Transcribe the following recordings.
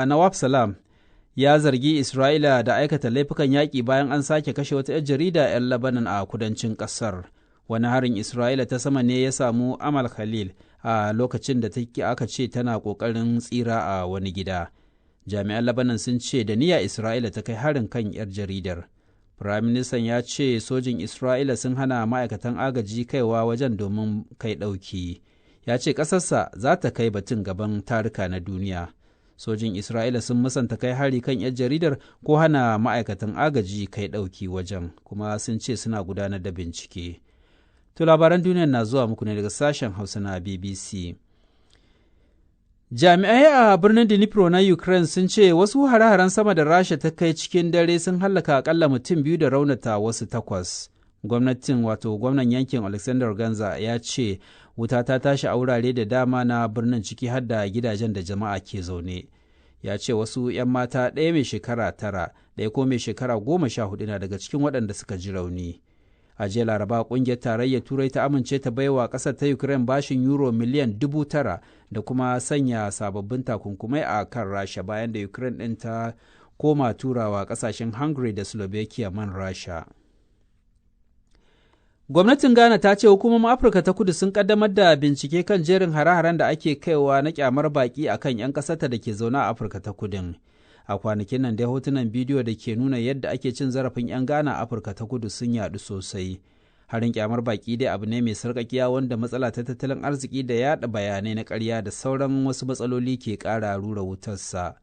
Nawaf Salam ya zargi Isra'ila da aikata laifukan yaƙi bayan an sake kashe wata 'yar jarida 'yan Labanan a kudancin ƙasar. Wani harin Isra'ila ta sama ne ya samu Amal Khalil a lokacin da aka ce tana ƙoƙarin tsira a wani gida. Jami'an Labanan sun ce da niyya Isra'ila ta kai harin kan 'yar jaridar. Firaministan ya ce sojin Isra'ila sun hana ma'aikatan agaji kaiwa wajen domin kai ɗauki. Ya ce ƙasarsa za ta kai batun gaban taruka na duniya. Sojin Isra'ila sun musanta kai hari kan 'yan jaridar ko hana ma'aikatan agaji kai ɗauki wajen, kuma sun ce suna gudanar da bincike. To labaran duniyar na zuwa muku ne daga sashen Hausa na BBC. Jami'ai a birnin Dnipro na Ukraine sun ce wasu hare-haren sama da Rasha ta kai cikin dare sun hallaka akalla mutum biyu da raunata wasu takwas. Gwamnatin wato gwamnan yankin Alexander Ganza ya ce wuta ta tashi a wurare da dama na birnin ciki har da gidajen da jama'a ke zaune. Ya ce wasu 'yan mata ɗaya mai shekara 9 ɗaya ko mai shekara 14 na daga cikin waɗanda suka ji rauni. A jiya Laraba kungiyar Tarayyar Turai ta amince ta baiwa kasar ta Ukraine bashin euro miliyan 9,000 da kuma sanya sababbin takunkumai a kan Rasha bayan da Ukraine ɗin ta koma turawa kasashen Hungary da Slovakia man Rasha. Gwamnatin Ghana ta ce hukumomin Afirka ta Kudu sun kaddamar da bincike kan jerin hare-haren da ake kaiwa na kyamar baki akan 'yan ƙasarta da ke zaune a Afirka ta Kudin. A kwanakin nan dai hotunan bidiyo da ke nuna yadda ake cin zarafin 'yan Ghana a Afirka ta Kudu sun yadu sosai. Harin kyamar baki dai abu ne mai sarƙaƙiya wanda matsala ta tattalin arziki da yaɗa bayanai na ƙarya da sauran wasu matsaloli ke ƙara rura wutarsa.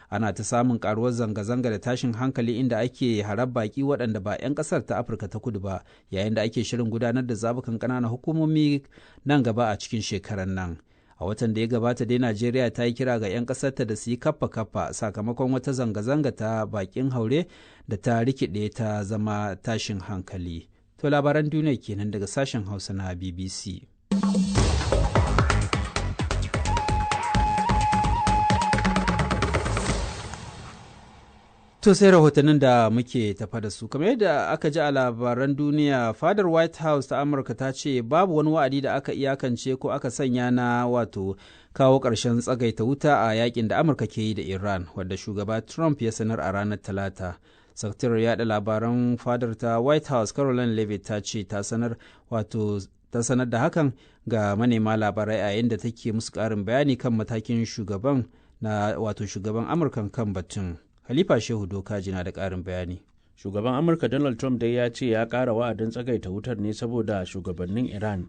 Ana ta samun ƙaruwar zanga-zanga da tashin hankali inda ake harar baki waɗanda ba 'yan ƙasar ta Afirka ta Kudu ba, yayin da ake shirin gudanar da zabukan ƙananan hukumomi nan gaba a cikin shekarar nan. A watan da ya gabata dai Najeriya ta yi kira ga 'yan ƙasarta da su yi kaffa-kaffa sakamakon wata zanga-zanga ta bakin haure da ta rikide ta zama tashin hankali. To labaran duniya kenan daga sashen Hausa na BBC. To sai rahotannin da muke tafa da su. Kamar yadda aka ji a labaran duniya, fadar White House ta Amurka ta ce babu wani wa'adi da aka iyakance ko aka sanya na wato kawo ƙarshen tsagaita wuta a yakin da Amurka ke yi da Iran, wadda shugaba Trump ya sanar a ranar Talata. Sakataren yaɗa labaran fadar ta White House Caroline Levitt ta ce ta sanar wato ta sanar da hakan ga manema labarai a yayin da take musu ƙarin bayani kan matakin shugaban na wato shugaban Amurkan kan batun. Khalifa Shehu Dokaji na da ƙarin bayani. Shugaban Amurka Donald Trump dai ya ce ya ƙara wa'adin tsagaita wutar ne saboda shugabannin Iran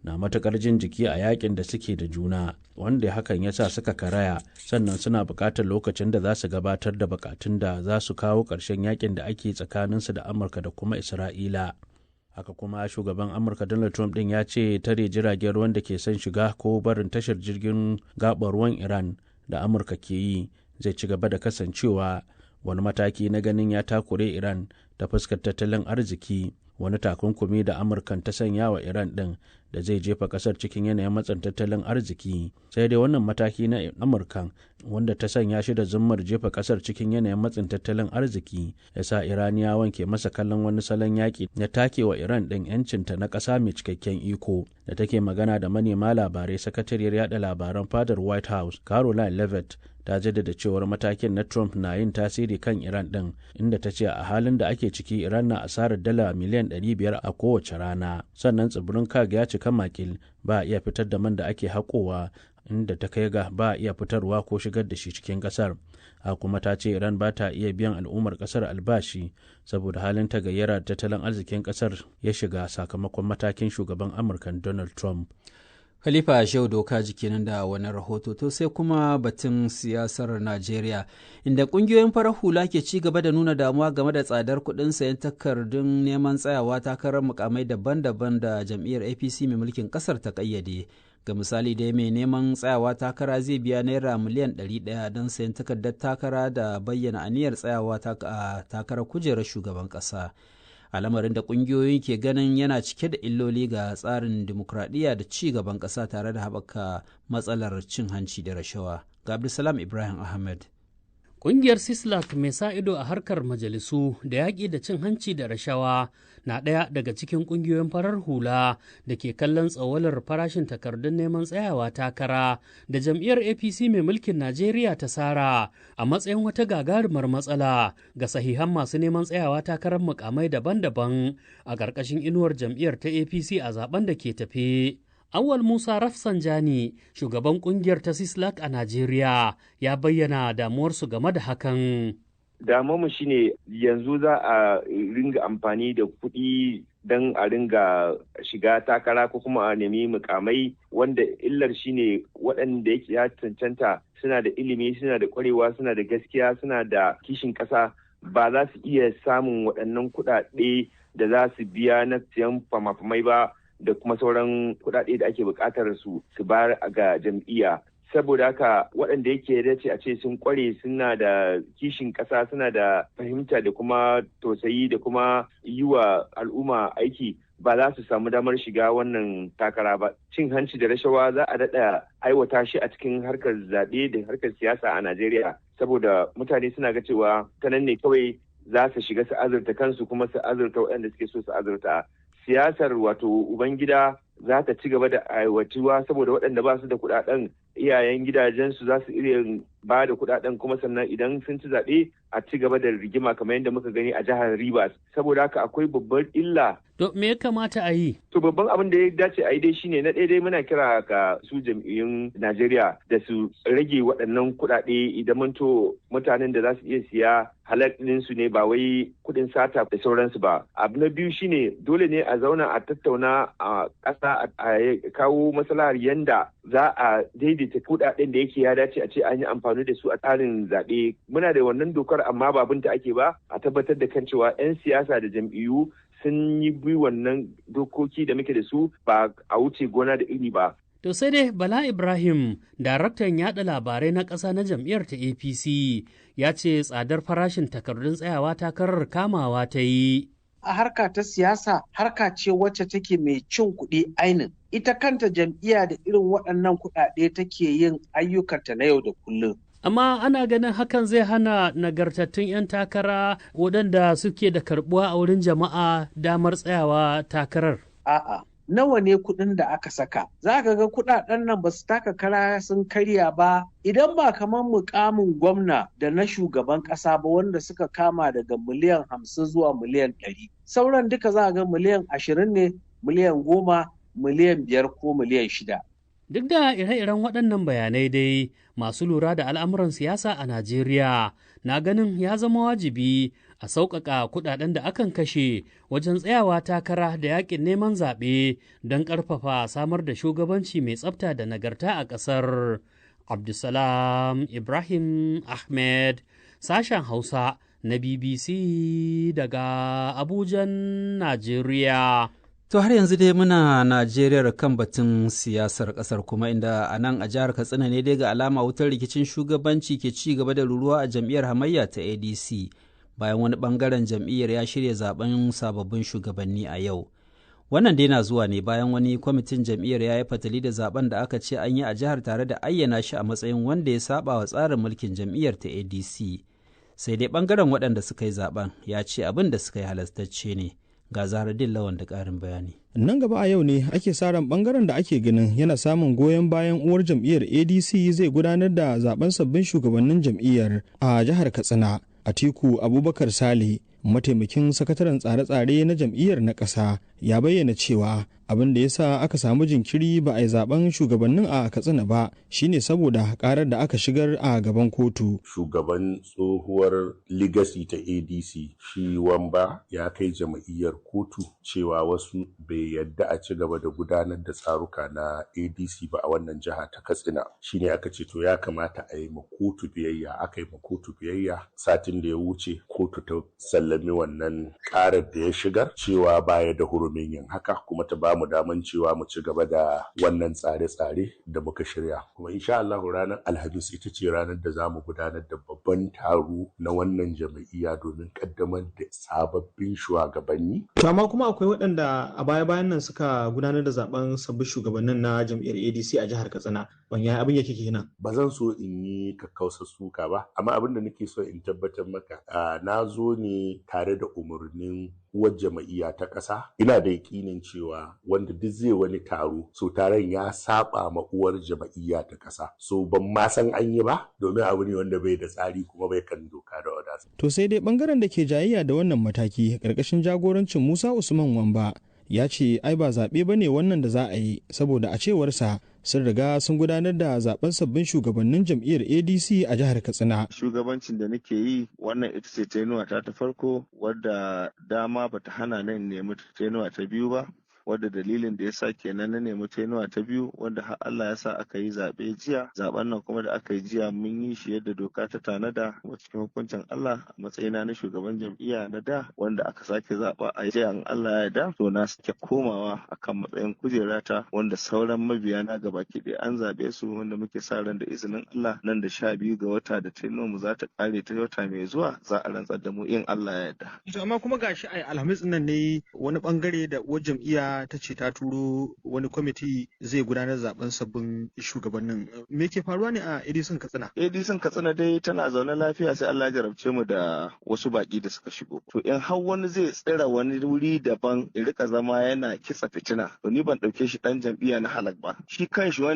na matuƙar jin jiki a yakin da suke da juna, wanda hakan ya sa suka karaya, sannan suna buƙatar lokacin da za su gabatar da buƙatun da za su kawo ƙarshen yakin da ake tsakaninsu da Amurka da kuma Isra'ila. Haka kuma shugaban Amurka Donald Trump din ya ce tare jiragen ruwan da ke son shiga ko barin tashar jirgin gaɓar ruwan Iran da Amurka ke yi zai ci gaba da kasancewa wani mataki na ganin ya takure Iran ta fuskar tattalin arziki, wani takunkumi da Amurkan ta sanya wa Iran din da zai jefa kasar cikin yanayin matsin tattalin arziki. Sai dai wannan mataki na Amurkan wanda ta sanya shi da zummar jefa kasar cikin yanayin matsin tattalin arziki ya sa Iraniyawan ke masa kallon wani salon yaƙi na take wa Iran din yancinta na ƙasa mai cikakken iko. Da take magana da manema labarai, sakatariyar yada labaran fadar White House Caroline Levitt ta jaddada cewar matakin na Trump na yin tasiri kan Iran ɗin, inda ta ce a halin da ake ciki Iran na asarar dala miliyan 500 a kowace rana. Sannan tsibirin Kag ya cika makil, ba a iya fitar da man da ake haƙowa, inda ta kai ga ba a iya fitarwa ko shigar da shi cikin ƙasar. A kuma ta ce Iran ba ta iya biyan al'ummar ƙasar albashi saboda halin tagayyara tattalin arzikin ƙasar ya shiga sakamakon matakin shugaban Amurka Donald Trump. Khalifa Shehu Doka kenan da wani rahoto. To sai kuma batun siyasar Najeriya, inda kungiyoyin farar hula ke ci gaba da nuna damuwa game da tsadar kuɗin sayan takardun neman tsayawa takarar mukamai daban-daban da jam'iyyar APC mai mulkin ƙasar ta ƙayyade. Ga misali dai, mai neman tsayawa takara zai biya naira miliyan 100 don sayan takardar takara da bayyana aniyar tsayawa takarar kujerar shugaban ƙasa. A lamarin da kungiyoyin ke ganin yana cike da illoli ga tsarin dimokuraɗiyya da ci gaban ƙasa tare da haɓaka matsalar cin hanci da rashawa. Ga Abdulsalam Ibrahim Ahmed. Ƙungiyar Sislak mai sa ido a harkar majalisu da yaƙi da cin hanci da rashawa na ɗaya daga cikin ƙungiyoyin farar hula da ke kallon tsawalar farashin takardun neman tsayawa takara da jam'iyyar APC mai mulkin Najeriya ta sara a matsayin wata gagarumar matsala ga sahihan masu neman tsayawa takarar mukamai daban-daban a ƙarƙashin inuwar jam'iyyar ta APC a zaben da ke tafe. Awal Musa Rafsanjani, shugaban kungiyar ta Sislak a Najeriya, ya bayyana damuwarsu game da hakan. Damuwarmu shine yanzu za a ringa amfani da kuɗi don a ringa shiga takara ko kuma a nemi mukamai, wanda illar shine waɗanda yake ya cancanta, suna da ilimi, suna da ƙwarewa, suna da gaskiya, suna da kishin ƙasa, ba za su iya samun waɗannan kuɗaɗe da za su biya na siyan fama-famai ba da kuma sauran kuɗaɗe da ake buƙatar su su bayar ga jam'iyya. Saboda haka waɗanda yake dace a ce sun ƙware, suna da kishin ƙasa, suna da fahimta da kuma tausayi da kuma yi wa al'umma aiki, ba za su samu damar shiga wannan takara ba. Cin hanci da rashawa za a daɗa aiwata shi a cikin harkar zaɓe da harkar siyasa a Najeriya, saboda mutane suna ga cewa ta nan ne kawai za su shiga su azurta kansu kuma su azurta waɗanda suke so su azurta. Siyasar wato ubangida za ta ci gaba da aiwatuwa, saboda waɗanda ba su da kuɗaɗen, iyayen gidajensu za su iya ba da kuɗaɗen, kuma sannan idan sun ci zaɓe a ci gaba da rigima kamar yadda muka gani a jihar Rivers. Saboda haka akwai babbar illa. To, me ya kamata a yi? To, babban abin da ya dace a yi dai shine, na ɗaya dai, muna kira ga su jam'iyyun Najeriya da su rage waɗannan kuɗaɗe, idan manto mutanen da za su iya siya halal ɗinsu ne, ba wai kuɗin sata da sauransu ba. Abu na biyu shine dole ne a zauna a tattauna a ƙasa, a kawo maslahar yanda za a daidaita kuɗaɗen da yake ya dace a ce an yi amfani da su a tsarin zaɓe. Muna da wannan dokar amma ba binta ake ba. A tabbatar da kan cewa 'yan siyasa da jam'iyyu sun yi bi wannan dokoki da muke da su, ba a wuce gona da iri ba. To sai dai Bala Ibrahim, daraktan yada labarai na ƙasa na jam'iyyar ta APC, ya ce tsadar farashin takardun tsayawa takarar kamawa ta yi. A harka ta siyasa, harka ce wacce take mai cin kuɗi ainin. Ita kanta jam'iyya da irin waɗannan kuɗaɗe take yin ayyukanta na yau da kullum. Amma ana ganin hakan zai hana nagartattun 'yan takara waɗanda suke da karɓuwa a wurin jama'a damar tsayawa takarar. A'a, nawa ne kuɗin da aka saka? Za ka ga kuɗaɗen nan ba su taka kara sun karya ba, idan ba kamar mukamin gwamna da na shugaban ƙasa ba, wanda suka kama daga miliyan 50 zuwa miliyan 100. Sauran duka za ga miliyan 20 ne, miliyan 10, miliyan 5 ko miliyan 6. Duk da ire-iren waɗannan bayanai dai, masu lura da al'amuran siyasa a Najeriya na ganin ya zama wajibi a sauƙaƙa kuɗaɗen da akan kashe wajen tsayawa takara da yaƙin neman zaɓe don ƙarfafa samar da shugabanci mai tsafta da nagarta a ƙasar. Abdulsalam Ibrahim Ahmed, sashen Hausa na BBC daga Abujan, Najeriya. To, har yanzu dai muna Najeriya kan batun siyasar kasar kuma, inda a nan a jihar Katsina ne dai ga alama wutar rikicin shugabanci ke ci gaba da ruruwa a jam'iyyar hamayya ta ADC, bayan wani bangaren jam'iyyar ya shirya zaben sababbin shugabanni a yau. Wannan dai na zuwa ne bayan wani kwamitin jam'iyyar ya yi fatali da zaben da aka ce an yi a jihar, tare da ayyana shi a matsayin wanda ya saba wa tsarin mulkin jam'iyyar ta ADC. Sai dai bangaren waɗanda suka yi zaben ya ce abin da suka yi halastacce ne. Ga Zaharaddin Lawan da ƙarin bayani. Nan gaba a yau ne ake sa ran bangaren da ake ganin yana samun goyon bayan uwar jam'iyyar ADC zai gudanar da zaben sabbin shugabannin jam'iyyar a jihar Katsina. Atiku Abubakar Sale, mataimakin sakataren tsare-tsare na jam'iyyar na ƙasa, ya bayyana cewa abin da ya sa aka samu jinkiri ba a yi zaben shugabannin a Katsina ba shine saboda karar da aka shigar a gaban kotu. Shugaban tsohuwar legacy ta ADC, shi Wamba, ya kai jam'iyyar kotu cewa wasu bai yadda a ci gaba da gudanar da tsaruka na ADC ba a wannan jiha ta Katsina. Shine aka ce to ya kamata a yi ma kotu biyayya. Aka yi ma kotu biyayya. Satin da ya wuce kotu ta sallame sallami wannan karar da ya shigar cewa baya da hurumin yin haka, kuma ta ba mu daman cewa mu ci gaba da wannan tsare-tsare da muka shirya. Kuma insha Allah ranar Alhamis ita ce ranar da za mu gudanar da babban taro na wannan jam'iyya domin kaddamar da sababbin shugabanni. To amma kuma akwai waɗanda a baya-bayan nan suka gudanar da zaben sabbin shugabannin na jam'iyyar ADC a jihar Katsina. Ban yaya abin yake kenan? Ba zan so in yi kakkausar suka ba, amma abin da nake so in tabbatar maka, na zo ne tare da umarnin uwar jam'iyya ta ƙasa. Ina da yakinin cewa wanda duk zai wani taro, so taron ya saba ma uwar jam'iyya ta ƙasa. So ban ma san an yi ba, domin abu ne wanda bai da tsari kuma bai kan doka da oda. To sai dai bangaren da ke jayayya da wannan mataki ƙarƙashin jagorancin Musa Usman Wamba ya ce ai ba zaɓe ba ne wannan da za a yi, saboda a cewarsa sun riga sun gudanar da zaben sabbin shugabannin jam'iyyar ADC a jihar Katsina. Shugabancin da nake yi wannan ita ce tenuwa ta farko, wadda dama bata hana ni in nemi tenuwa ta biyu ba. Wadda dalilin da ya sa kenan na nemi tenuwa ta biyu, wanda har Allah ya sa aka yi zaɓe jiya. Zaɓen nan kuma da aka yi jiya, mun yi shi yadda doka ta tanada, kuma cikin hukuncin Allah, a matsayina na shugaban jam'iyya na da wanda aka sake zaɓa a jiya, in Allah ya yarda, to na sake komawa akan matsayin kujerata, wanda sauran mabiya na gabaki ɗaya an zaɓe su, wanda muke sa ran da izinin Allah nan da 12 ga wata da tenuwar mu za ta ƙare ta wata mai zuwa, za a rantsar da mu in Allah ya yarda. To amma kuma gashi ai Alhamis nan ne wani bangare da uwar jam'iyya ta ce ta turo wani kwamiti zai gudanar zaben sabbin shugabannin. Me ke faruwa ne a ADC Katsina? ADC Katsina dai tana zaune lafiya, sai Allah ya jarabce mu da wasu baki da suka shigo. To in har wani zai tsira wani wuri daban ya rika zama yana kitsa fitina, to ni ban dauke shi dan jam'iyya na halak ba. Shi kanshi wanda